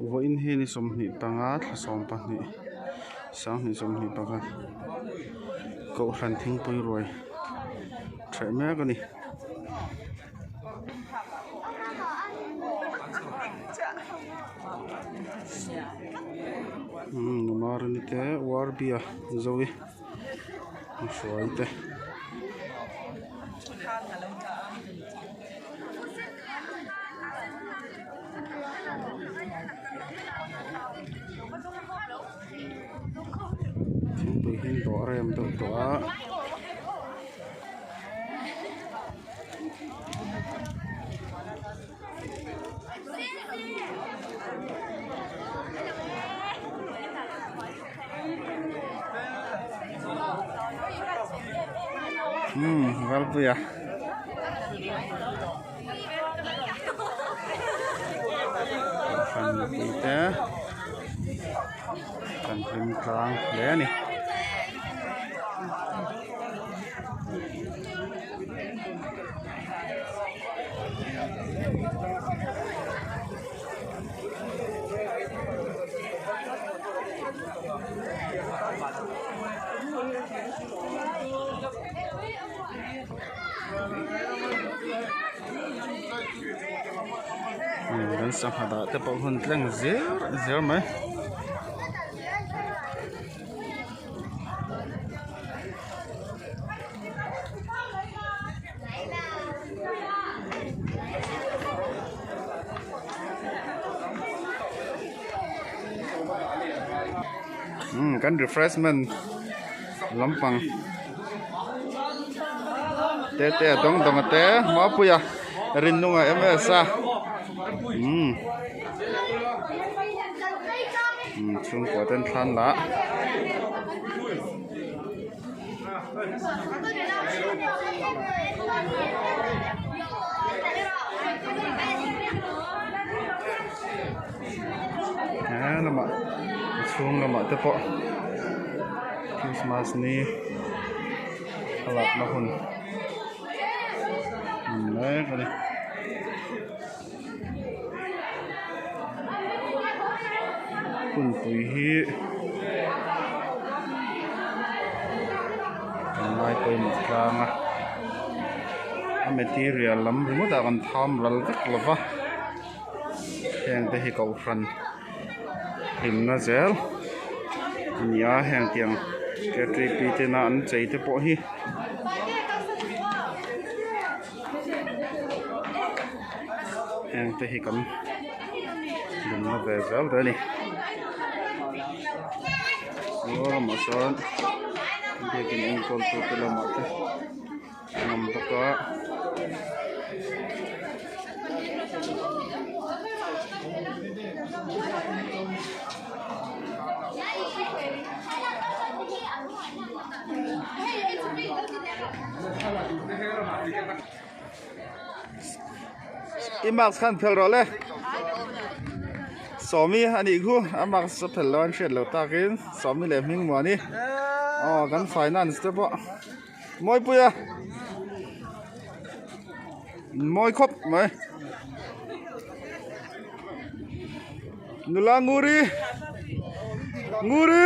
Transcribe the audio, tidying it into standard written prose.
Vawiin hi ni 25 thla 12 2021 kohhran thingpui ruai ṭheh mek a ni. Umm te Warbia Zoe hruai te. Thingpui hi an dawh rem deuh tawh a. Umm Valpuia. Kohhran mipui te kan hlim tlang hle a ni. Kan sangha dah te pawh hun tleng zel zel mai. Umm kan refreshment lampang te te a dawng dawng a te Mapuia Rinnunga ms a umm umm chhungkua ten thlan lah. He lamah a chhung lamah te pawh christmas ni a lakna hun a ni mek a ni. Hunpui hi kan ngai pawimawh tlang a a material lam ringawt ah kan tham ral vek lo va heng te hi kohhran hlimna zel a ni a heng tiang ktp tena an chei te pawh hi. Heng te hi kan dumna ve zel dawn a ni saw lamah sawn biakin enkawl tu te lamah te an awm bawk a. I mask khan phel rawh le Sawmi a nih khu a mask a phel lo an hriat loh takin Sawmi leh Hmingmuani aw kan finance te pawh Mawipui a mawi khawp mai nula Nguri Nguri.